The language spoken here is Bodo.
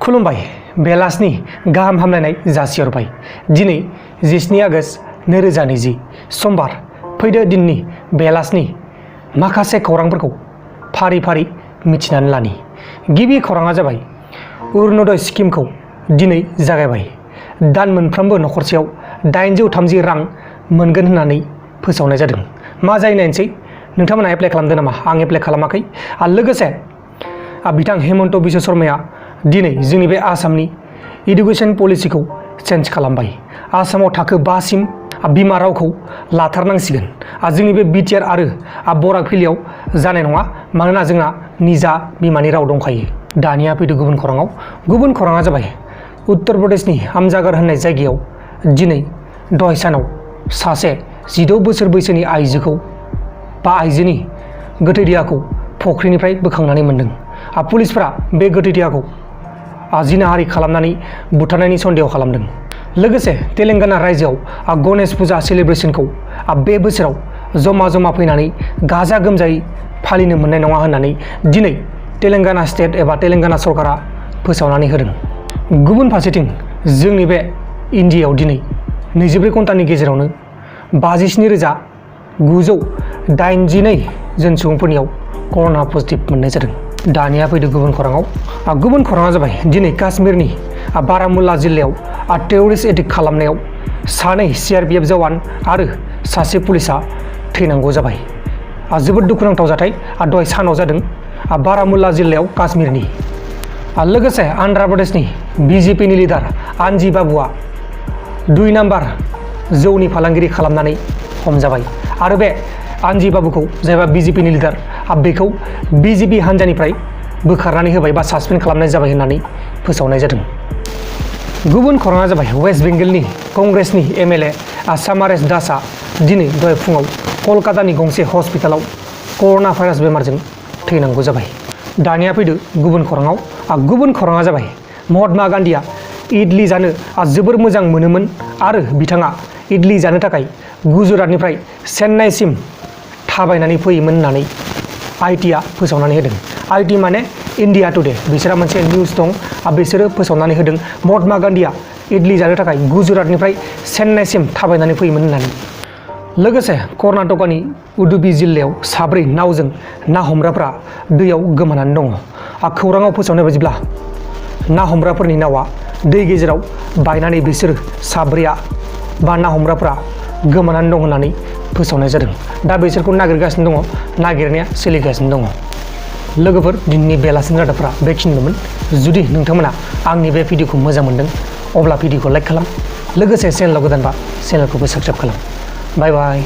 खुलुमबाय बेलासनि गाहाम हामलायनाय जासिहरबाय। दिनै 17 आगष्ट 2020 समबार फैदो दिननि बेलासनि माखासे खौरांफोरखौ फारि फारि मिथिनानै लानि। गिबि खौराङा जाबाय अरुणोदय स्किमखौ दिनै जागायबाय। दान मोनफ्रोमबो नखरसेयाव 830 रां मोनगोन होननानै फोसावनाय जादों। मा जायो नायनोसै, नोंथांमोना एप्लाइ खालामदों नामा? आं एप्लाइ खालामाखै। आरो लोगोसे बिथां हेमन्त बिश्व शर्माया दिनै जोंनि बे आसामनि इडुकेसन पलिसिखौ चेन्ज खालामबाय। आसामाव थाखो 5 सिम बिमा रावखौ लाथारनांसिगोन। जोंनि बे बिटिआर आरो बराक भेलियाव जानाय नङा, मानोना जोंना निजा बिमानि राव दंखायो। दानिया फैदो गुबुन खौराङाव। गुबुन खौराङा जाबाय उत्तर प्रदेशनि आमजागर होननाय जायगायाव दिनै दहाय सानाव सासे 16 बोसोर बैसोनि आइजोनि गोथै देहाखौ फुख्रिनिफ्राय बोखांनानै मोन्दों। पुलिसफोरा बे गोथै देहाखौ जिनाहारि खालामनानै बुथारनायनि सन्देह खालामदों। लोगोसे तेलेंगाना रायजोआव गणेश फुजा सेलिब्रेसनखौ बे बोसोराव जमा फैनानै गाजा गोमजायै फालिनो मोननाय नङा होननानै दिनै तेलेंगाना स्टेट एबा तेलेंगाना सरकारा फोसावनानै होदों। गुबुन फारसेथिं जोंनि बे इन्डियायाव दिनै 24 घन्टानि गेजेरावनो 57,982 जन सुबुंफोरनियाव कर'ना पजिटिभ मोननाय जादों। दानिया फैदो गुबुन खौराङाव। गुबुन खौराङा जाबाय दिनै काश्मीरनि बारामुल्ला जिल्लायाव टेररिस्ट एटेक खालामनायाव 2 CRPF जवान आरो 1 पुलिसा थैनांगौ जाबाय। जोबोद दुखुनांथाव जाथाय दहाय सानाव जादों बारामुल्ला जिल्लायाव काश्मीरनि। लोगोसे आन्ध्र प्रदेशनि BJPनि लिडार आनजि बाबुआ 2 नाम्बार जौनि फालांगिरि खालामनानै हमजाबाय। आरो बे आनजि बाबुखौ जायबा BJPनि लिडार बेखौ BJP हान्जानिफ्राय बोखारनानै होबाय बा सासपेन्ड खालामनाय जाबाय होननानै फोसावनाय जादों। गुबुन खौराङा जाबाय वेस्ट बेंगलनि कंग्रेसनि MLA सामारेश दासआ दिनै दहाय फुङाव कलकातानि गंसे हस्पिटालाव कर'ना भाइरास बेमारजों थैनांगौ जाबाय। दानिया फैदो गुबुन खौराङाव। गुबुन खौराङा जाबाय महात्मा गान्धीया इडली जानो जोबोर मोजां मोनोमोन आरो बिथाङा इडली जानो थाखाय गुजरातनिफ्राय चेन्नाइसिम थाबायनानै फैयोमोन होननानै आइटिआ फोसावनानै होदों। आइटि माने इन्डिया टुडे, बिसोरहा मोनसे निउस दं। बिसोरो फोसावनानै होदों महात्मा गान्धीया इडली जानो थाखाय गुजरातनिफ्राय चेन्नाइसिम थाबायनानै फैयोमोन होननानै। लोगोसे कर्नाटकानि उडुपि जिल्लायाव 4 नावजों ना हमग्राफ्रा दैयाव गोमानानै दङ। खौराङाव फोसावनाय बायदिब्ला ना हमग्राफोरनि नावा दै गेजेराव बायनानै बिसोरो 4 बा ना हमग्राफ्रा गोमानानै दं होननानै फोसावनाय जादों। दा बिसोरखौ नागिरगासिनो दङ, नागिरनाया सोलिगासिनो दङ। लोगोफोर, दिनैनि बेलासिनि रादाबफ्रा बेखिनिल'मोन। जुदि नोंथांमोना आंनि बे भिडिअखौ मोजां मोनदों अब्ला भिडिअखौ लाइक खालाम, लोगोसे चेनेलाव गोदानबा चेनेलखौबो साबस्क्राइब खालाम। बाय बाय।